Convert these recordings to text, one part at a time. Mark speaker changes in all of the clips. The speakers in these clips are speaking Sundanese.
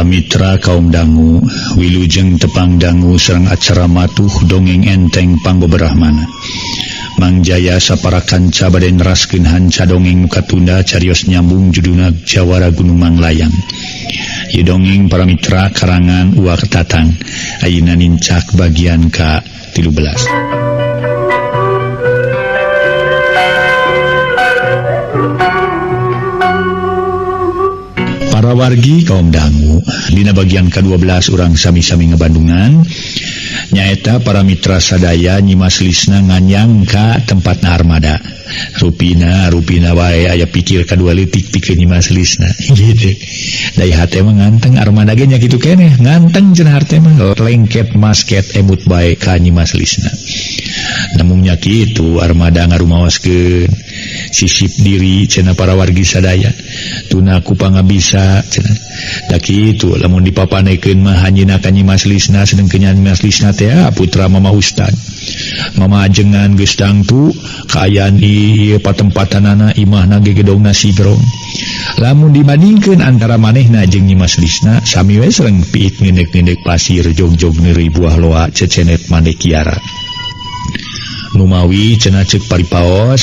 Speaker 1: Para mitra kaum dangu wilujeng tepang dangu sareng acara matuh dongeng enteng pangbeberahmana. Mang Jaya sapara kanca bade neraskeun hanca dongeng nu katunda carios nyambung judulna Jawara Gunung Manglayang. Ieu dongeng para mitra karangan Uwa Tatang. Ayeuna nincak bagian ka 13. Para wargi kaum dangu dina bagian ke-12 urang sami-sami ngebandungan nyaeta para mitra sadaya Nyimas Lisna nganyang ka tempat armada. Rupina rupina wae aya pikir kadua leutik pikeun Nyimas Lisna gitu. Dai hate mah nganteng armada ge nya kitu keneh nganteng cenah hate mah lengket masket emut bae ka Nyimas Lisna. Namun nya kitu armada ngarumaoskeun sisip diri cenah para wargi sadaya tuna ku pangabisa cenah. Da kitu lamun dipapanekeun mah hanyeuna ka Nyimas Lisna sedengkeun Nyimas Lisna teh putra Mama Ustad. Mama ajengan geus tangtu kaayaan ieu patempatanana imahna ge gedongna sigrong. Lamun dibandingkeun antara manehna jeung Nyimas Lisna sami we sareng piit ngeundek-ngeundek pasir jogjog neureuy buah loa cecenet mane kiara. Numawi cenah ceuk paripaos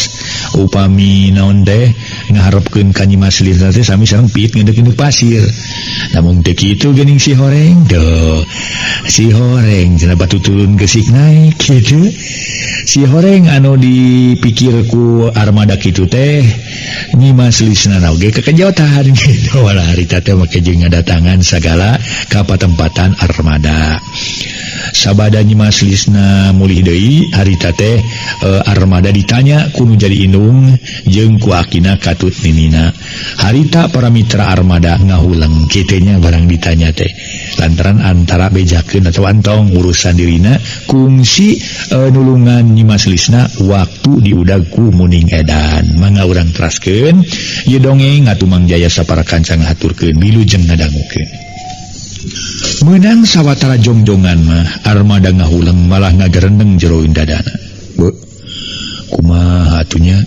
Speaker 1: upami naon teh ngaharepkeun ka Nyimas Lisna teh sami sareng piit ngeundek-ngeundek pasir. Namun teu kitu geuning si horeng deuh. Si horeng cenah batu turun gesik naik kitu. Si horeng anu dipikir ku armada kitu teh Nyimas Lisna oge kekejotan gitu. Walah harita teh make jeung ngadatangan sagala ka patempatan armada. Sabada Nyimas Lisna mulih deui harita teh armada ditanya ku nu jadi indung jeung ku akina katut ninina. Harita para mitra armada ngahuleng kitenya barang ditanya teh lantaran antara bejakeun atawa entong urusan dirina kungsi nulungan Nyimas Lisna waktu diudag ku Muning Edan. Mangga urang teraskeun ieu dongeng atuh Mang Jaya sapara kanca ngahaturkeun wilujeng ngadangukeun. Meunang sawatara jongjongan mah armada ngahuleng malah ngagerendeng jero dadana. Beuh, kumaha atunya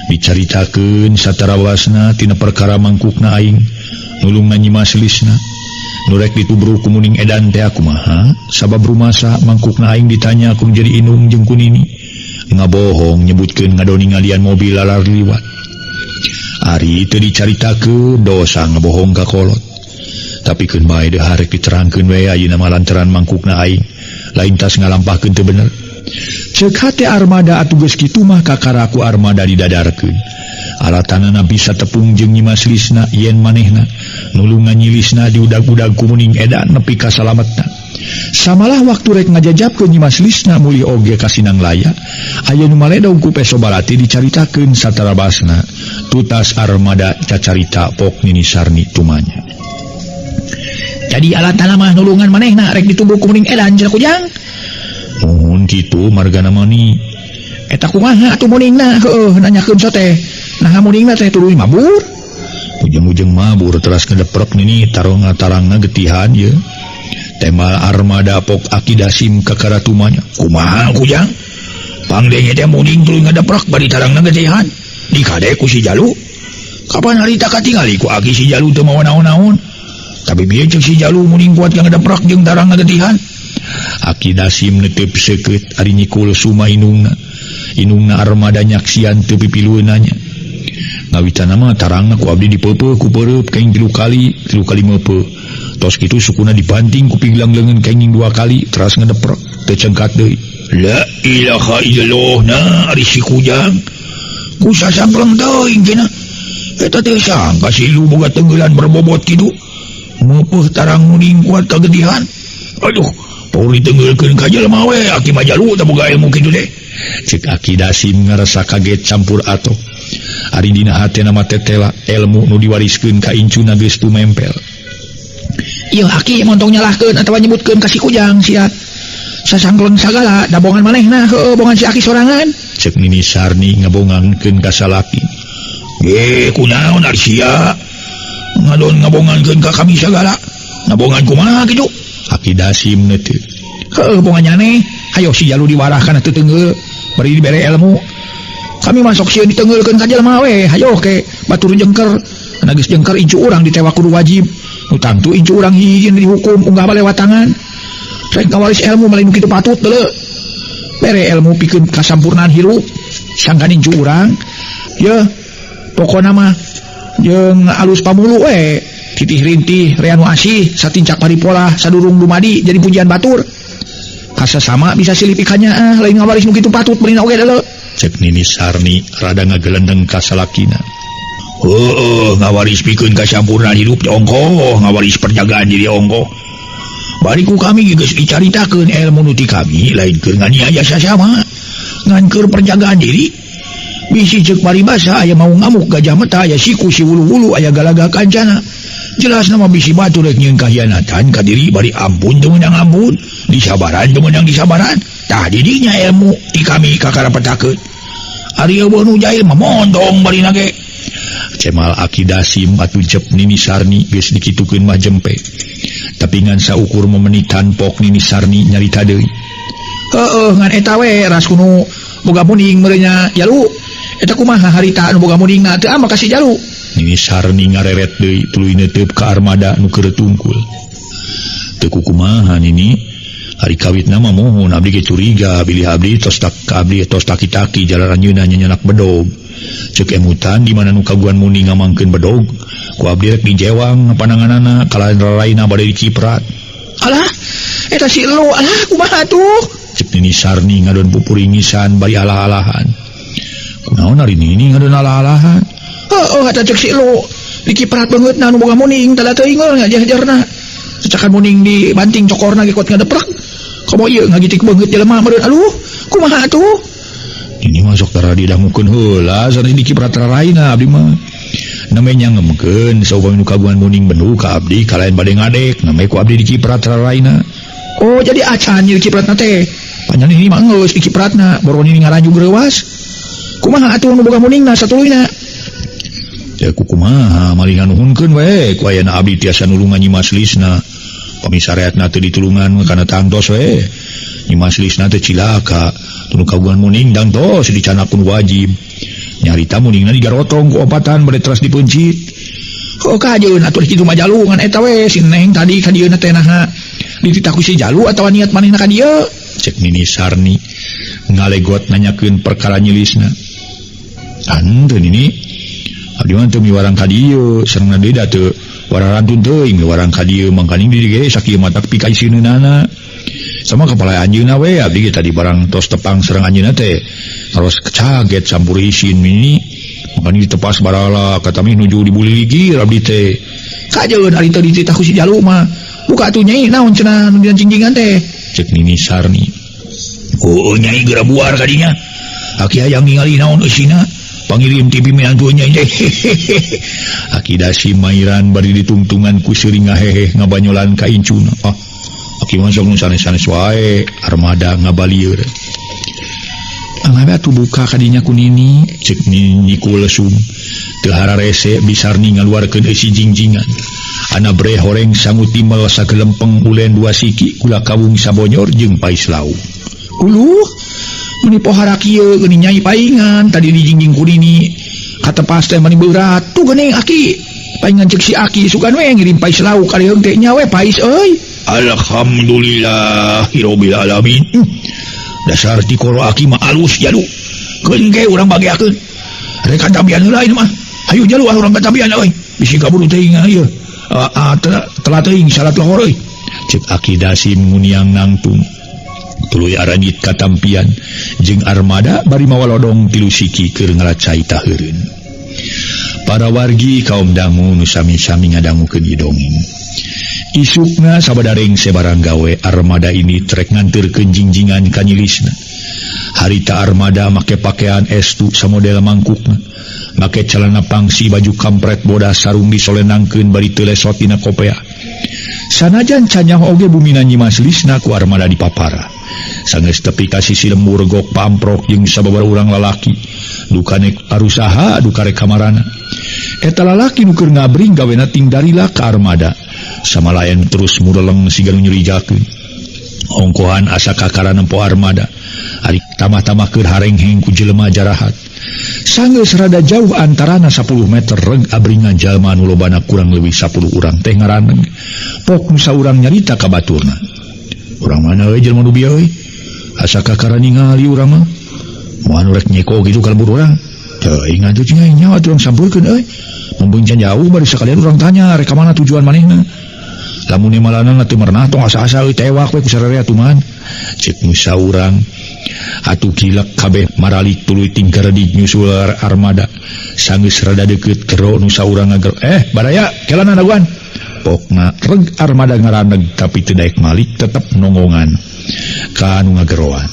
Speaker 1: dicaritakeun satarawasna tina perkara mangkukna aing nulungan Nyimas Lisna. Nu rek ditubruh ku Muning Edan teh kumaha sabab rumasa mangkukna aing ditanya ku jadi indung jeung ku nini. Ngabohong nyebutkeun ngadoni ngalian mobil lalar liwat. Ari teu dicaritakeun dosa ngabohong ka kolot. Tapi keun bae deuh harek diterangkeun we ayeuna mah lantaran mangkukna aing lain tas ngalampahkeun teu bener. Ceuk hate armada atuh geus kitu mah kakara ku armada didadarkeun. Alatanana bisa tepung jeung Nyimas Lisna yen manehna nulungan Nyi Lisna diudag-udag ku Muning Edan nepi ka salametna. Samalah waktu rek ngajajabkeun Nyimas Lisna mulih oge ka Sinang Laya aya nu maledog ku peso balati dicaritakeun satarabasna tutas armada cacarita pok Nini Sarni tumanya. Jadi alatana mah nulungan manehna rek ditubruk ku Muning Edan cenah kujang. Muhun kitu margana mani. Eta kumaha atuh muningna heueuh nanyakeun sote. Naha muningna teh tuluy mabur. Ujung-ujung mabur teras ngedeprek nini tarong tarangna getihan ye. Temal armada pok aki Dasim kakara tumanya. Kumaha kujang? Pangdenge teh muning tuluy ngedeprek bari tarangna getihan. Dikade ku si Jalu. Kapan harita katingali ku aki si Jalu teu mawa naon-naon. Tapi bieu ceuk si Jalu muning kuat ngedeprek jeung tarangna getihan. Aki Dasim netep seukeut ari nyikul suma indungna. Indungna armada nyaksian teu pipilueunanya. Ngawitan mah tarangna ku abdi dipeupeuh ku peureub kenging 3 kali, 3 kali meupeuh. Tos kitu sukuna dibanting ku pinglang leungeun kenging 2 kali, teras ngedeprek teu cengkat deui. La ilaha illallah na ari si kujang. Ku sasangkleng teuing cenah. Eta teh sangka si lu boga tenggelan berbobot kitu. Meupeuh tarang muning kuat kagedihan. Aduh, paur ditenggeulkeun ka jelema we, aki mah jalu teh boga ilmu kitu teh. Ceuk aki Dasim ngarasa kaget campur atoh. Ari dina hatena mah tetela ilmu nu diwariskeun ka incuna geus tumempel. Ieu aki montong nyalahkeun atawa nyebutkeun ka si kujang sia. Sasangkleng sagala da bongan manehna heueuh bongan si aki sorangan. Ceuk Nini Sarni ngabongankeun ka salaki. Ge kunaon ari sia? Ngadon ngabongankeun ka kami sagala. Ngabongan kumaha kitu? Aki Dasim neuteut. Heueuh bongan nyaneh. Hayo si Jalu diwarahkan atuh tenggel bari dibere ilmu. Kami masuk sieun ditenggeukeun ka jelema we. Hayo ke batur jengker. Geus jengker incu urang ditewak kudu wajib. Nu tangtu incu urang hiji dihukum unggah lewat tangan. Rek ngawaris ilmu mah lain kitu patut deuleu. Bere ilmu pikeun kasampurnaan hirup. Sangkan incu urang yeuh pokona mah jeung alus pamulu we. Titih rintih rea nu asih satincak paripolah sadurung dumadi jadi pujian batur. Kasasama bisa silip ikannya ah lain ngawaris nu kitu patut meurina oge deuleu. Cek Nini Sarni rada ngagelendeng ka salakina. Heueuh ngawaris pikeun kasampurnaan hirup teh ongkoh, ngawaris perjagaan diri ongkoh. Bari ku kami geus dicaritakeun ilmu nu ti kami lain keur nganiaya sasama, ngan keur perjagaan diri. Bisi ceuk paribasa aya mau ngamuk gajah meta aya siku si wulu-wulu aya galaga kancana. Jelas nama bisi batur rek nyieun kahianatan ka diri bari ampun teu meunang ampun, disabaran teu meunang disabaran. Tah didinya ilmu ti kami kakara petakeun. Ari eueuh nu jahil mah mondong barina ge. Cemal Aki Dasim atuh jep Nini Sarni geus dikitukeun mah jempe. Tapi ngan saukur memenitan pok Nini Sarni nyarita deui. Heueuh ngan eta we ras kunu boga muning meureunnya jalu. Eta kumaha harita nu boga muningna teu ama ka si jalu. Nini Sarni ngareret deui tuluy neuteup ka armada nu keur tungkul. Teu kukumaha Nini. Ari kawitna mah muhun abdi ge curiga bilih abdi tos tak abdi tos taki-taki jalaran nyeuna nyenyenak bedog. Ceuk emutan di mana nu kaguan muni ngamangkeun bedog ku abdi rek dijewang pananganana kalayan raraina bade diciprat. Alah eta si elo alah kumaha tuh? Ceuk Nini Sarni ngadon pupuringisan bari alah-alahan. Kunaon ari Nini ngadon alah-alahan? Heueuh eta ceuk si elo dikiprat beungeutna nu boga muning tada teuing ngajajarna. Secakan muning dibanting cokorna ge kuat ngadeprek. Komo ieu ngagitik beungeut jelema meureun aduh kumaha atuh? Ini masuk tara didangukeun heula sanes dikiprat raraina abdi mah. Namanya nyangemkeun saupami nu kagungan muning bendu ka abdi kalayan bade ngadek namanya ku abdi dikiprat raraina. Oh jadi acan ieu dikipratna teh. Panjang ini mah geus dikipratna boron ini ngaranjug reuwas. Kumaha atuh nu boga muningna satuluyna? Ya kukumaha maling nganuhunkeun we ku ayana abdi tiasa nulungan Nyi Maslisna. Pami sareatna teu ditulungan kana tangtos we. Nyi Maslisna teh cilaka. Tunu kagungan muning dang tos dicanakun wajib. Nyarita muningna digarotong ku opatan bade teras dipeuncit. Oh kajeun atuh kitu mah jalu ngan eta we si Neng tadi ka dieuna teh naha. Dititah ku si jalu atawa niat manehna ka dieu? Cek Nini Sarni ngalegot nanyakeun perkara nyilisna. Henteu Nini. Abdi mah teu miwarang ka dieu, sarengna deui da teu wararantun teuing miwarang ka dieu mangkaning diri ge sakieu mah tak pikaiseuneunana. Sama kepala anjeunna we abdi ge tadi barang tos tepang sareng anjeunna teh. Terus kaget campur isin Nini. Mangkaning ditepas barala katami nuju dibuliligir abdi teh. Kajeun ari teu dititah ku si jalu mah. Buka atuh nyai naon cenah nu dina jingjingan teh? Cek Nini Sarni. Oh nyai geura buar kadinya. Aki hayang ningali naon eusina. Pangirim ti minantu nyai teh. Aki Dasim mairan bari ditungtungan ku seuri ngahehe ngabanyolan ka incuna. Ah, aki mah sok nu sanes-sanes wae armada ngabalieur. Anggawe atuh buka kadinya ku Nini, cek Nini ku lesung. Teu hararese Bisarni ngaluarkeun eusi jingjingan. Ana bre horeng sangu timel sagelempeng ulen dua siki gula kawung sabonyor jeung pais lauk. Uluh, meni pohara kieu geuning nyai paingan tadi dijingjing ku Nini. Katepas teh meni beurat tuh geuning aki. Paingan cek si aki sugan we ngirim pais lauk ari heung teh nya we pais euy. Alhamdulillahirabbil alamin. Dasar tikoro aki mah alus jalu. Keun ge urang bageakeun. Rek katabian heula ieu mah. Hayu jalu ah urang katabian euy. Bisi kaburu teuing ieu. Telat teuing salat lohor euy. Cek Aki Dasim nguniang nangtung. Tuluy aranjit katampian jeung armada bari mawa lodong tilu siki keur ngalacai taheureun. Para wargi kaum dangu nu sami-sami ngadangukeun ieu dongeng. Isukna sabadareng sebarang gawe armada ini trek nganterkeun jingjingan ka nyilisna. Harita armada make pakaian estu samodel mangkukna, make celana pangsi baju kampret bodas sarung disolenangkeun bari teu lesot dina kopea. Sanajan canyaho oge bumina Nyi Maslisna ku armada dipapara. Sanggeus tepi ka sisi lembur gok pamprok jeung sababaraha urang lalaki. Dukane arusaha duka rek kamarana. Eta lalaki nu keur ngabring gawena ting darila ka armada. Samalayan terus mureleng siga nu nyurigakeun. Ongkohan asa kakara nempo armada. Ari tamah-tamah keur harengheng ku jelema jarahat. Sanggeus rada jauh antarana 10 meter reng abringan jalma nu lobana kurang leuwih 10 urang teh ngaraneg. Pok nu saurang nyarita ka baturna. Urang mana euy jelema nu bieu euy? Asa kakara ningali urang mah. Moal nu rek nyeko kitu ka lembur urang. Teuing atuh cing aing nyawa urang sampeurkeun euy. Mumpung can jauh bari sakalian urang tanya rek ka mana tujuan manehna. Lamun malanana teu merenah tong asa-asa euy tewak we ku sararea tuman. Cek nu saurang atuh kilek kabeh maralik tuluy tingkeredig nyusul armada. Sanggeus rada deukeut gero nu saurang ngagero, baraya kelana daguan. Pokna reg armada ngaraneg tapi teu daek malik tetep nongongan ka anu ngageroan.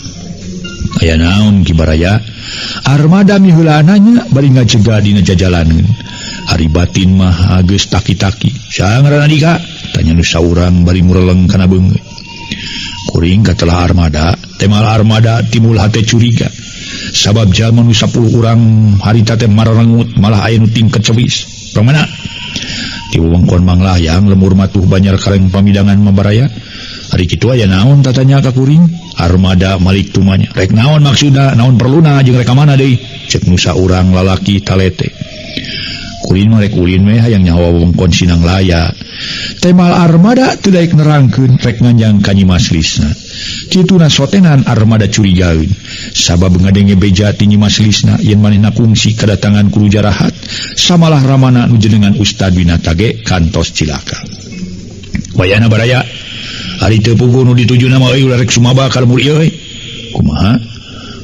Speaker 1: Aya naon ki baraya? Armada miheulananya bari ngajega dina jajalaneun. Ari batin mah geus taki-taki. Saha ngaranna dika? Tanya nu saurang bari mureleng kana beungeut. Kuring katelah armada, temal armada timbul hate curiga. Sabab jalma nu 10 urang harita teh mararengut malah aya nu tingket cewis. Rong mana? Di wewengkon Manglayang lemur matuh banyak kareng pamidangan mabaraya. Hari kitu aya naon tatanya ka kuring? Armada malik tumanya. Rek naon maksudna, naon perluna jeung rek ka mana deui? Cek nu saurang lalaki talete. Kuring mah rek ulin we hayang nyawa wewengkon Sinang Laya. Temal armada teu daek nerangkeun rek nganjang ka Nyi Mas Lisna. Kituna sotenan armada curigaeun. Sabab ngadenge beja ti Nyi Mas Lisna yen manehna kungsi kadatangan kudu jarahat, samalah ramana nu jenengan Ustad Winata ge kantos cilaka. Wayana baraya, ari teu puguh nu ditujuna mah euy ulah rek sumaba ka lembur ieu euy. Kumaha?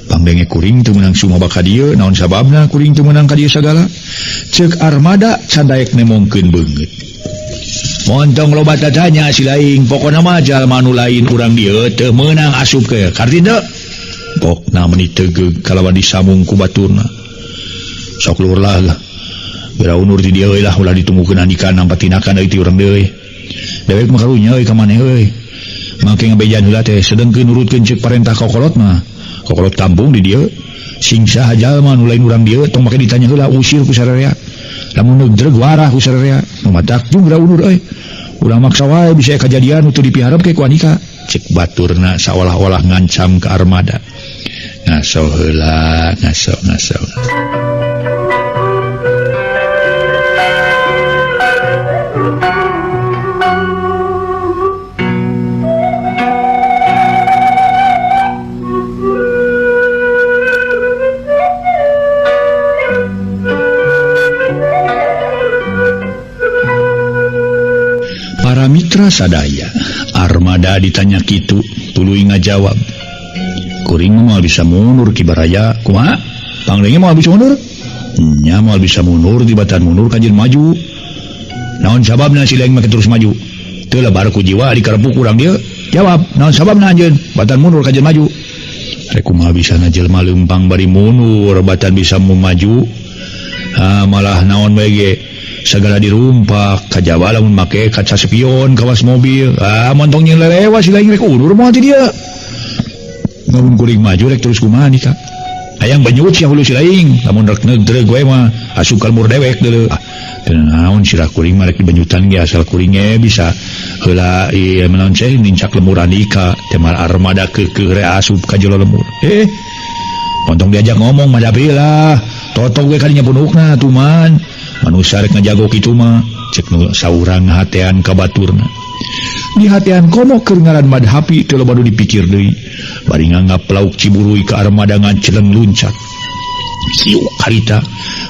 Speaker 1: Pangdenge kuring teu meunang sumaba ka dieu, naon sababna kuring teu meunang ka dieu sagala? Ceuk armada can daek nemongkeun beungeut. Montong loba tatanya si laing, pokona mah jalma nu lain urang dieu teu meunang asup ke. Karti teu? Pokna meuni tegeug kalawan disamung ku baturna. Sok luhur lah. Geura unur ti dieu euy lah ulah ditunggukeun andika nampa tinakan deui ti urang deui. Dewek mah karunya euy ka maneh euy. Make ngabejan heula teh sedengkeun nurutkeun ceuk parentah kokolot mah. Kokolot kampung di dieu sing saha jalma nu lain urang dieu tong make ditanya heula usir ku sararea. Lamun neudreug warah ku sararea. Nu matak jeung geura unur euy. Urang maksa wae bisa kajadian nu teu dipiharep ke ku andika. Cek baturna saolah-olah ngancam ka armada. Ngaso heula, ngaso ngaso. Para mitra sadaya, armada ditanya kitu, tuluy ngajawab. Kuring mah moal bisa mundur ki baraya, kumaha? Pangdenge moal bisa mundur? Nya moal bisa mundur tibatan mundur kajeun maju. Naon sababna si laing make terus maju? Teu lebar ku jiwa dikarepuk urang dieu. Jawab, naon sababna anjeun? Batan mundur kajeun maju. Rek kumaha bisana jelema leumpang bari mundur, batan bisa maju. Ah, malah naon bae ge? Segala dirumpak kajaba lamun make kaca spion kawas mobil. Ah, montong nyeun lelewa si laing rek undur moal ti dieu. Lamun kuring maju rek terus kumaha nih ka? Hayang benyut sia hulu si laing, lamun rek neudreug we mah asup ka lembur dewek deuleu. Ah, teu naon sirah kuring mah rek dibenyutan ge asal kuring ge bisa heula ieu naon ceh nincak lembur andika teh mah armada keukeuh re asup ka jero lembur. Montong diajak ngomong mah lah. Totog we kadinya punukna tuman. Manusia rek ngajago kitu mah cek nu saurang hatean ka baturna. Di hatean komo keur ngaran madhapi teu loba nu dipikir deui. Bari nganggap lauk ciburuy ka armada ngaceleng luncat. Siuk harita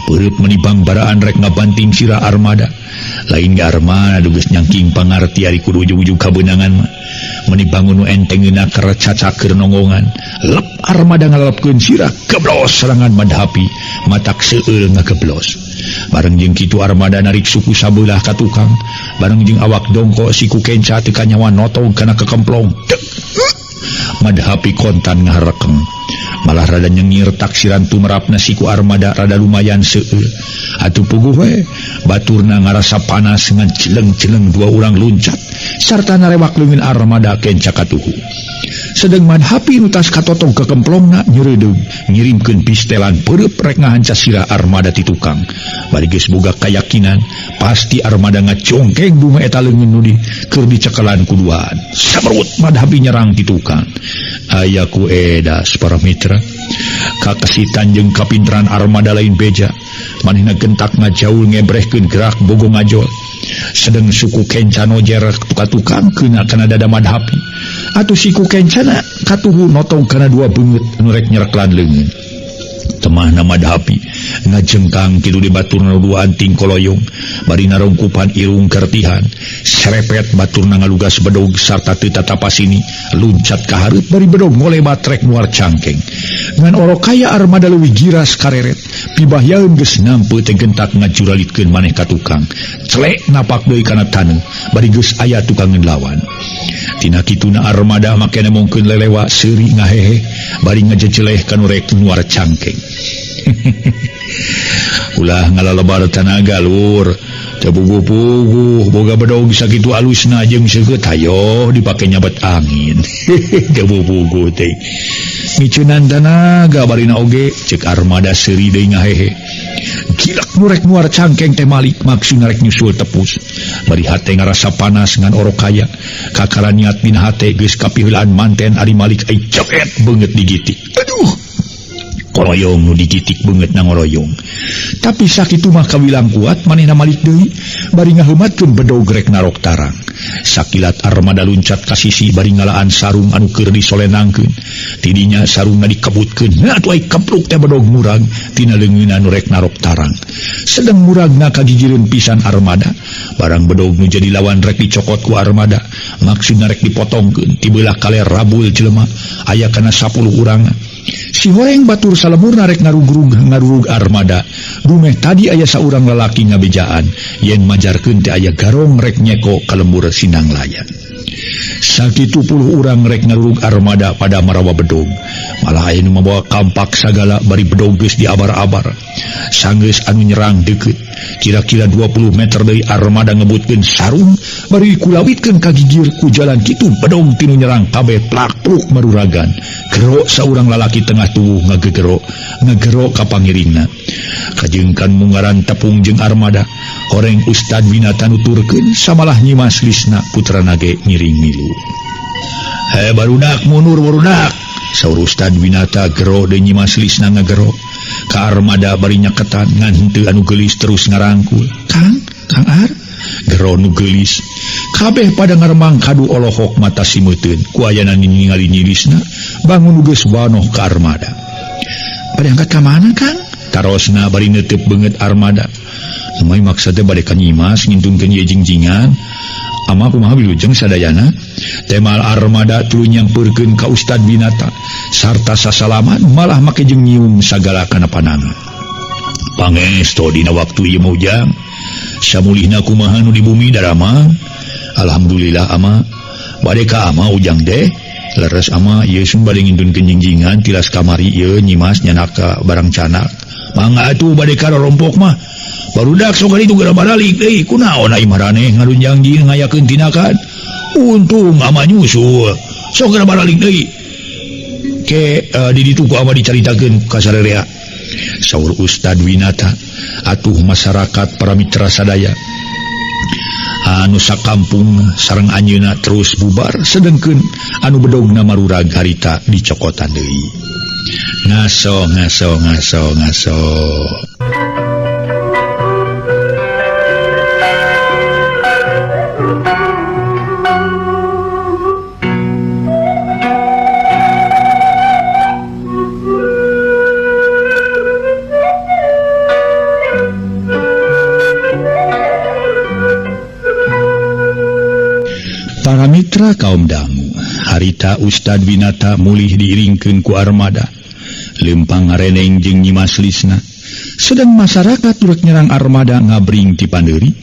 Speaker 1: peureut menibang baraan rek ngabanting sirah armada. Lain ge armada geus nyangking pangarti ari kudu ujug-ujug kabeunangan mah. Meni bangun nu entengeuna keur cacakeun nonggongan. Lep armada ngalepkeun sirah geblos serangan madhapi matak seueul ngageblos. Bareng jeung kitu armada narik suku sabeulah ka tukang. Bareng jeung awak dongko siku kenca teu kanyawa notog kana kekemplong. Dek. Madhapi kontan ngaharekeng. Malah rada nyengir taksiran tumerapna siku armada rada lumayan seueur. Atuh puguh we baturna ngarasa panas ngan celeng-celeng dua urang luncat sarta narewak leungeun armada kenca katuhu. Sedeng madhapi nu tas katotong kekemplongna nyeureudeuh ngirimkeun pistelan peureub rek ngahanca sirah armada ti tukang. Bari geus boga kayakinan Pasti armada ngacongkeng bunga eta leungeun nu di keur dicekelan ku duaan. Samerut Madhapi nyerang ti tukang. Aya ku edas para mitra. Kakesitan jeung kapinteran armada lain beja. Manehna gentak ngajaul ngebrehkeun gerak bogo ngajol. Sedeng suku kencana jerek tukang kena kana dada Madhapi. Atuh siku kencana katuhu notong kana dua beungeut nu rek nyereklan leungeun. Temahna Madhapi ngajengkang kitu di baturna duaan tingkoloyong bari narongkupan irung kertihan serepet baturna ngalugas bedog sarta teu tatapasini luncat ka hareup bari bedog ngolebat rek nuar cangkeng ngan orok kaya armada leuwih giras kareret pibahyaeun geus nampe teh gentak ngajuralitkeun maneh ka tukang celek napak deui kana taneuh bari geus aya tukangeun lawan. Tina kituna armada make nemongkeun lelewa seuri ngahehe bari ngajejeleh ka nu rek nuar cangkeng. Ulah ngalalebar tanaga lur teu puguh-puguh boga bedog sakitu alusna jeung seukeut hayoh dipake nyabet angin. Teu puguh teh miceunan tanaga barina oge ceuk armada seuri deui ngahehe. Gilak nu rek nuar cangkeng teh Malik maksudna rek nyusul tepus bari hate ngarasa panas ngan orok kaya kakara niat dina hate geus kapiheulaan manten ari Malik ai cepet beungeut digitik. Aduh, koroyong nu digitik beungeut na ngoroyong. Tapi sakitu mah kawilang kuat manehna Malik deui bari ngaheumatkeun bedog rek narok tarang. Sakilat armada luncat ka sisi bari ngalaan sarung anu keur disolenangkeun. Tidinya sarungna dikebutkeun. Nah atuh ai kepluk teh bedog murag tina leungeunna nu rek narok tarang. Sedeng muragna kagigireun pisan armada. Barang bedog nu jadi lawan rek dicokot ku armada. Maksudna rek dipotongkeun tibelah kaler rabul jelema aya kana 10 urang. Si horeng batur salemurna rek ngarurug armada. Dumeh tadi aya saurang lalaki ngabejaan yen majarkeun teh aya garong rek nyeko ka lembur Sinang Layan. Sakitu puluh urang rek ngarurug armada pada marawa bedog. Malah aya nu mabawa kampak sagala bari bedog geus diabar-abar. Sanggeus anu nyerang deukeut. Kira-kira 20 meter deui armada ngebutkeun sarung bari kulawitkeun ka gigir ku jalan kitu bedog tinu nyerang kabeh plak-pluk maruragan. Gero saurang lalaki tengah tubuh ngagegero ngagero ka pangiringna. Kajengkan mungaran tepung jeung armada. Horeng Ustad Winata nuturkeun samalah Nyimas Lisna putrana ge ngiring milu. He barudak mundur barudak. Saur Ustad Winata gero deui Nyimas Lisna ngagero. Ka armada bari nyaketan ngan henteu anu geulis terus ngarangkul. Kang, Kang Ar, gero nu geulis. Kabeh pada ngaremang kadu olohok mata simeuteun. Ku ayana ningali Nyilisna bangun nu geus wanoh ka armada. Bade angkat ka mana, Kang? Tarosna bari neuteub beungeut armada. Lumai maksa teh bade ka Nyimas ngintunkeun ieu jingjingan. Ama kumaha wilujeng sadayana? Temal armada tuluy nyampeurkeun ka Ustad Winata sarta sasalaman malah make jeung nyium sagala kana panangan. Pangesto dina waktu ieu mah ujang. Samulihna kumaha nu di bumi darama? Alhamdulillah ama. Bade ka ama ujang teh. Leres ama ieu sun bade ngintunkeun jingjingan tilas kamari ieu Nyimas nyanaka barang canak. Mangga atuh bade ka rompok mah. Barudak sok itu geura baralik deui kunaon ai maraneh ngarunjang jeung ngayakeun tindakan. Untung ama nyusul. Sok geura baralik deui. Ke di ditu ku ama dicaritakeun ka sarerea. Saur Ustad Winata atuh masyarakat para mitra sadaya anu sakampung sareng anjeunna terus bubar sedengkeun anu bedogna marurag harita dicokotan deui. Ngaso ngaso ngaso ngaso. Para mitra kaum dangu, harita Ustad Winata mulih diiringkeun ku armada. Lempang ngareneng jeung Nyimas Lisna. Sedang masyarakat turut nyerang armada ngabring ti pandeuri.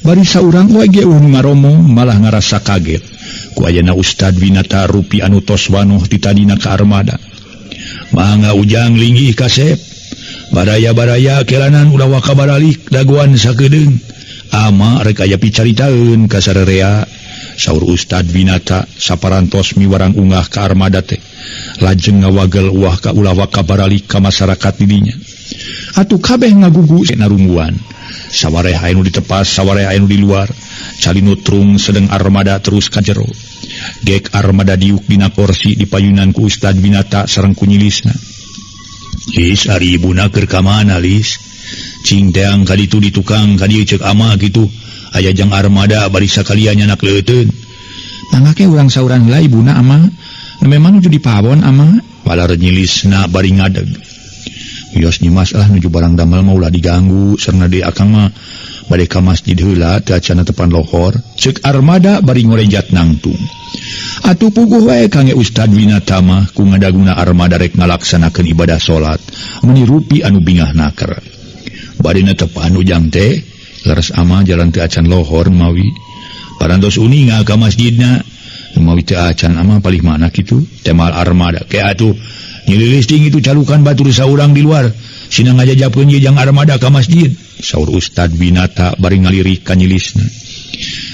Speaker 1: Bari saurang wae ge eueuh ngaromo malah ngarasa kaget. Ku ayana Ustad Winata rupi anu tos wanoh ti tadina ka armada. Mangga ujang linggih kasep. Baraya-baraya kelanan ulah waka baralik dagoan sakedeung. Ama rek aya picaritaeun ka sarerea. Saur Ustad Winata saparantos miwarang ungah ka armada teh. Lajeng ngawagel uah ka ulah waka baralik ka masyarakat didinya. Atuh kabeh ngagugu narungguan. Sawareh aya nu ditepas, sawareh aya nu di luar. Calinu trung sedeng armada terus ka jero. Gek armada diuk dina korsi dipayunan ku Ustad Winata sareng ku nyilisna. Lis ari ibuna keur ka mana Lis? Cing teang ka ditu di tukang ka dieu ceuk ama kitu. Aya jang armada bari sakalian nyanak leuteun. Mangga ke urang saurang heula ibuna ama. Nembe mah nuju dipawon ama. Walar nyilisna bari ngadeg. Wios nyimas lah nuju barang damel mah ulah diganggu sareng deui akang mah bade ka masjid heula teu acan tepan lohor. Ceuk armada bari ngorejat nangtung. Atuh puguh wae kange Ustad Winata mah ku ngadaguna armada rek ngalaksanakeun ibadah salat meuni rupi anu bingah naker. Badena tepan ujang teh leres ama jalan teu acan lohor mawi. Parantos uninga ka masjidna mawi teu acan ama palih mana kitu temal armada ke atuh nyililis ting itu calukan batur saurang di luar sina ngajajapkeun ye jang armada ka masjid. Saur Ustad Winata bari ngalirik ka nyilisna.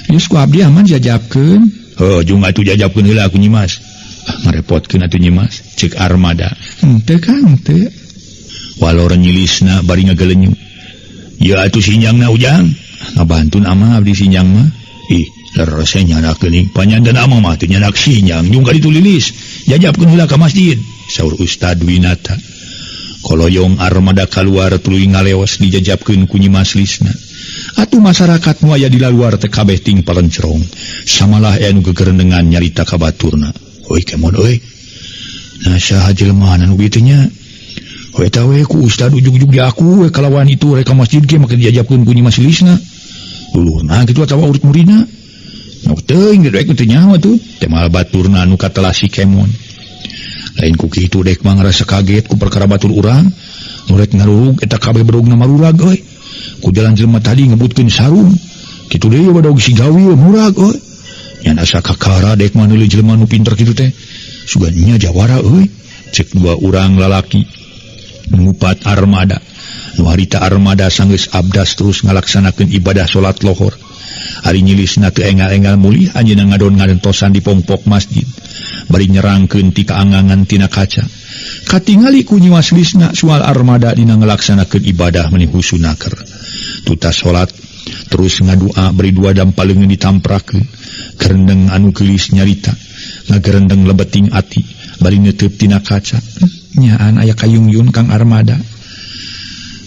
Speaker 1: Geus ku abdi aman jajapkeun. Heuh jung atuh jajapkeun heula ku nyimas. Ah ngarepotkeun atuh nyimas ceuk armada. Henteu Kang teu. Walor nyilisna bari ngagelenyu. Ieu atuh sinjangna ujang. Ngabantun ama abdi sinjang mah. Ih leres nyanak geuning panyandan ama mah teu nyanak sinjang jung ka ditu lilis. Jajapkeun heula ka masjid. Saur Ustad Winata. Koloyong armada kaluar tuluy ngaleos dijajapkeun ku Nyimas Lisna. Atuh masyarakat nu aya di laluar teh kabeh ting palencerong. Samalah aya nu gegerendengan nyarita ka baturna. Heuy kemon euy. Nah saha jelema nu kitu nya? Heuy eta we ku Ustad ujug-ujug di aku we kalawan itu rek ka masjid ge make dijajapkeun ku Nyimas Lisna. Luluhna kitu atawa urut muridna. Nu teuing rek teu nyaho atuh. Temal baturna nu katelah si kemon. Lain ku kitu dek mah ngarasa kaget ku perkara batur urang. Nu rek ngarurug eta kabeh bedogna marurag euy. Ku jalan jelema tadi ngebutkeun sarung. Kitu deui badog si gawil murag euy. Nyan asa kakara dek mah neuleuh jelema nu pinter kitu teh. Sugan nya jawara euy. Cek dua urang lalaki ngupat armada. Nu harita armada sanggeus abdas terus ngalaksanakeun ibadah salat lohor. Ari nyilisna teu engal-engal mulih anjeunna ngadon ngadentosan di pongpok masjid. Bari nyerangkeun ti kaangangan tina kaca. Katingali ku Nyimas Lisna soal armada dina ngalaksanakeun ibadah meuni husu naker. Tutas salat terus ngadua bari dua dampaleungeun ditamprakeun. Gerendeng anu geulis nyarita, ngagerendeng lebeting ati bari neuteup tina kaca. Nyaan aya kayungyun Kang Armada.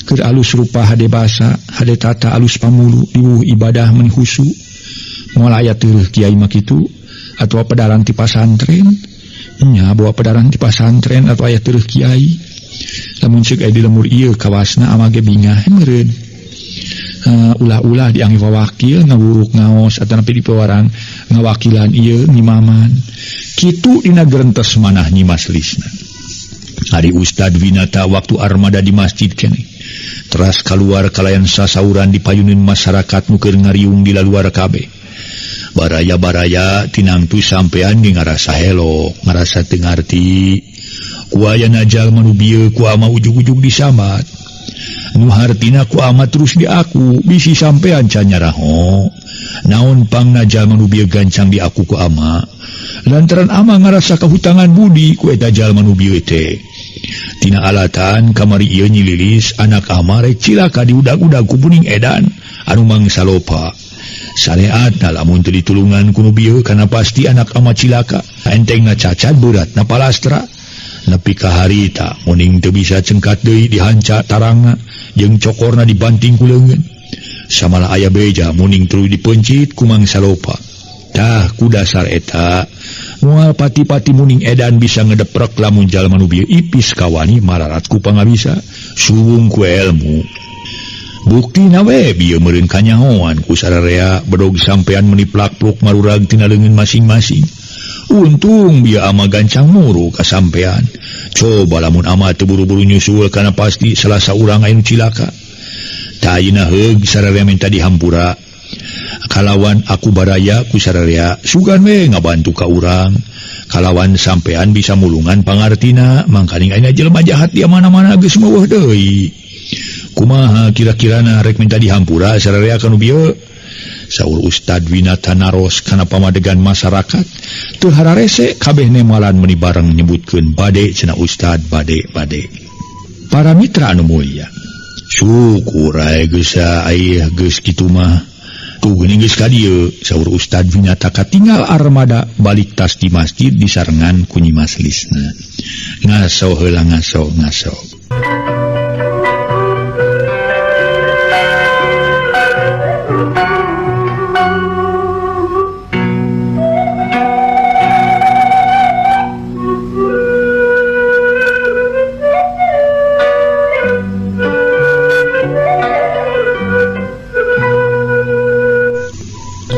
Speaker 1: Keur alus rupa hade basa, hade tata alus pamulu, diwuh ibadah meuni husu. Moal aya teureun kiai mah kitu atawa pedaran ti pasantren. Nya bawa pedaran ti pasantren atau aya teureun kiai. Lamun ceuk aya di lemur ieu kawasna ama ge bingah meureun. Ulah-ulah diangge wawakil ngawuruk ngaos atanapi dipewarang ngawakilan ieu ngimaman. Kitu dina gerentes manah Nyimas Lisna. Ari Ustad Winata waktu armada di masjid keneh. Teras kaluar kalayan sasauran dipayunin masyarakat nu keur ngariung di laluar kabeh. Baraya-baraya tinangtu sampean ge ngarasa helok, ngarasa teu ngarti. Ku ayana jalma nu bieu ku ama ujug-ujug disambat. Nu hartina ku ama terus diaku, bisi sampean can nyaraho. Naon pangna jalma nu bieu gancang diaku ku ama? Lantaran ama ngarasa kahutangan budi ku eta jalma nu bieu teh. Tina alatan kamari ieu nyililis anak ama rek cilaka diudag-udag ku buning edan anu mangsa lopa. Sareatna lamun teu ditulungan ku nu bieu kana pasti anak ama cilaka. Entengna cacat beratna palastra. Nepi ka harita muning teu bisa cengkat deui dihanca tarangna jeung cokorna dibanting ku leungeun. Samalah aya beja muning tuluy dipencit ku mangsa lopa. Tah ku dasar eta moal pati-pati muning edan bisa ngedeprek lamun jalma nu bieu ipis kawani mararat ku pangabisa suwung ku elmu. Buktina we bieu meureun kanyahoan ku sararea bedog sampean meniplak-pluk marurag tina leungeun masing-masing. Untung bieu ama gancang muru ka sampean. Coba lamun ama teu buru-buru nyusul kana pasti salah saurang anu cilaka. Tah ayeuna heug sararea minta dihampura. Kalawan aku baraya ku sararea sugan we ngabantu ka urang. Kalawan sampean bisa mulungan pangartina mangkaning ayeuna jelema jahat di mana-mana geus meuweuh deui. Kumaha kira-kirana rek minta dihampura sararea ka nu bieu? Saur Ustad Winata naros kana pamadegan masyarakat. Teu hararese kabeh nemalan meuni bareng nyebutkeun bade cenah Ustad bade bade. Para mitra anu mulia. Syukur ae geus aya geus kitu mah. Tuh geuning geus ka dieu, saur Ustad Winata katinggal armada balik tas di masjid disarengan ku Nyi Mas Lisna. Ngaso heula ngaso ngaso.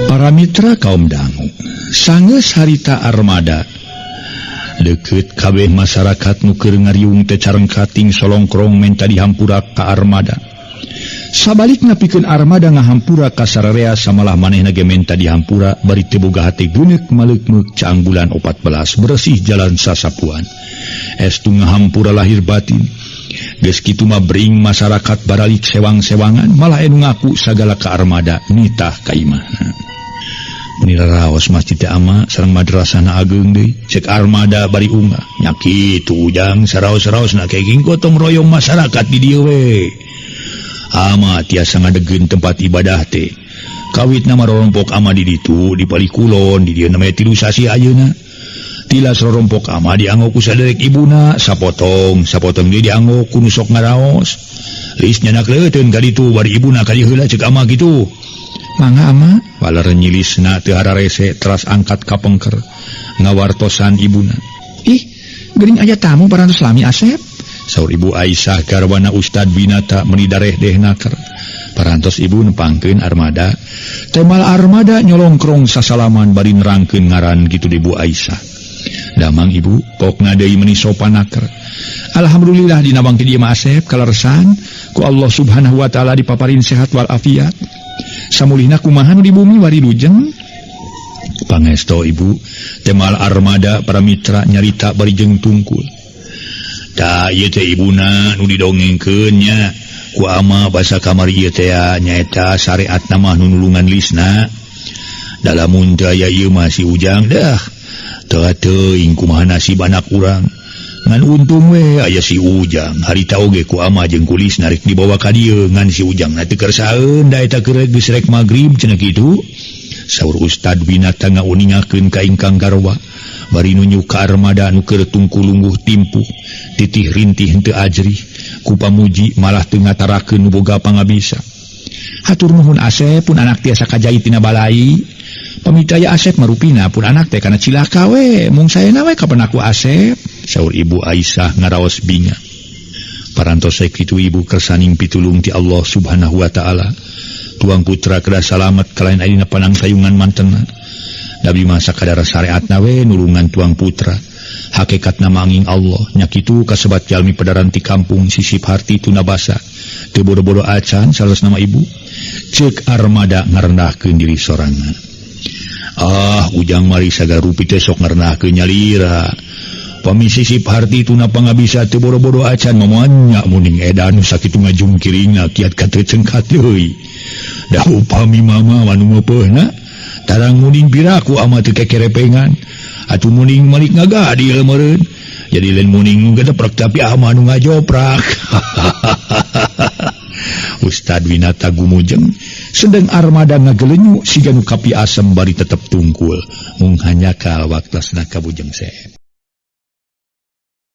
Speaker 1: Para mitra kaum dangu, sanggeus harita armada deukeut kabeh masyarakat nu keur ngariung teh careng kating solongkrong menta dihampura ka armada. Sabalikna pikeun armada ngahampura ka sararea samalah manehna ge menta dihampura bari teu boga hate geuneuk maleukmeuk caang bulan 14 beresih jalan sasapuan. Estu ngahampura lahir batin. Geus kitu mah bring masyarakat baralik sewang-sewangan malah anu ngaku sagala ka armada nitah ka imahna. Menira raos masjid teh ama sareng madrasahna ageung deui cek armada bari unggah nya kitu ujang saraos-saraosna kenging gotong royong masyarakat di dieu we. Ama tiasa ngadegeun tempat ibadah teh kawit nama rorompok ama di ditu di palih kulon di dieu namanya 3 sasih ayeuna. Tilas rorompok ama dianggo ku saderek ibuna sapotong sapotong deui dianggo ku nu sok ngaraos. Lis nyanak leuteun ka ditu bari ibuna ka dieu heula cek ama kitu. Mangga ama waler nyilisna teu hararese teras angkat ka pengker ngawartosan ibuna. Ih, geuning aya tamu parantos lami Asep. Saur Ibu Aisyah garwana Ustad Winata meuni dareh deh naker. Parantos ibu nepangkeun armada. Temal armada nyolongkrong sasalaman bari nerangkeun ngaran kitu di Ibu Aisyah. Damang ibu pokna deui meuni sopan naker. Alhamdulillah dina bangti dieu mah Asep kaleresan ku Allah Subhanahu wa taala dipaparin sehat wal afiat. Samulihna kumaha nu di bumi wari lujeng. Pangesto ibu temal armada para mitra nyarita bari jeung tungkul. Ta ieu teh ibuna nu didongengkeun nya ku ama basa kamari ieu teh nyaeta syariatna mah nu nulungan lisna. Dalamun teu aya ieu mah si Ujang dah. Teu teuing kumaha nasib anak urang. Ngan untung we aya si Ujang. Harita oge ku ama jeung ku Lisna rek dibawa ka dieu ngan si Ujang na teu kersaeun da eta keur geus rek magrib cenah kitu. Saur Ustad Winata ngauningakeun ka ingkang garwa bari nunjuk ka armada nu keur tungku lungguh timpuh titih rintih henteu ajrih ku pamuji malah teu ngatarakeun nu boga pangabisa. Hatur nuhun Asep pun anak tiasa kajait tina balai. Pamitaya Asep marupina pun anak teh kana cilaka we mung saena we kapan aku Asep. Saur Ibu Aisyah ngaraos binga. Parantos kitu ibu kersaning pitulung ti Allah Subhanahu wa taala. Tuang putra kedah salamet kalayan ayeuna panang sayungan mantena. Nabi mah sakadar syariatna we nulungan tuang putra. Hakikatna manging Allah nya kitu kasebat jalmi pedaran ti kampung sisip harti tunabasa. Teu bodo-bodo acan saleus nama ibu. Ceuk armada ngarendahkeun diri sorangan. Ah Ujang mari sagala rupi teh sok ngarendahkeun nyalira. Pami sisip harti tuna pangabisa teu bodo-bodo acan mamoanya muning edan nu sakitu ngajungkiringna kiat ka teu cengkat deui. Da upami mama manu meupeuna tarang muning piraku ama teu kekerepengan. Atuh muning malik ngagadil meureun. Jadi lain muning nu gedeprek tapi ama nu ngajoprak. Ustad Winata gumujeng sedang armada ngagelenyu siga nu kapi asem bari tetep tungkul mung hanyakal waktasna kabujeng seep.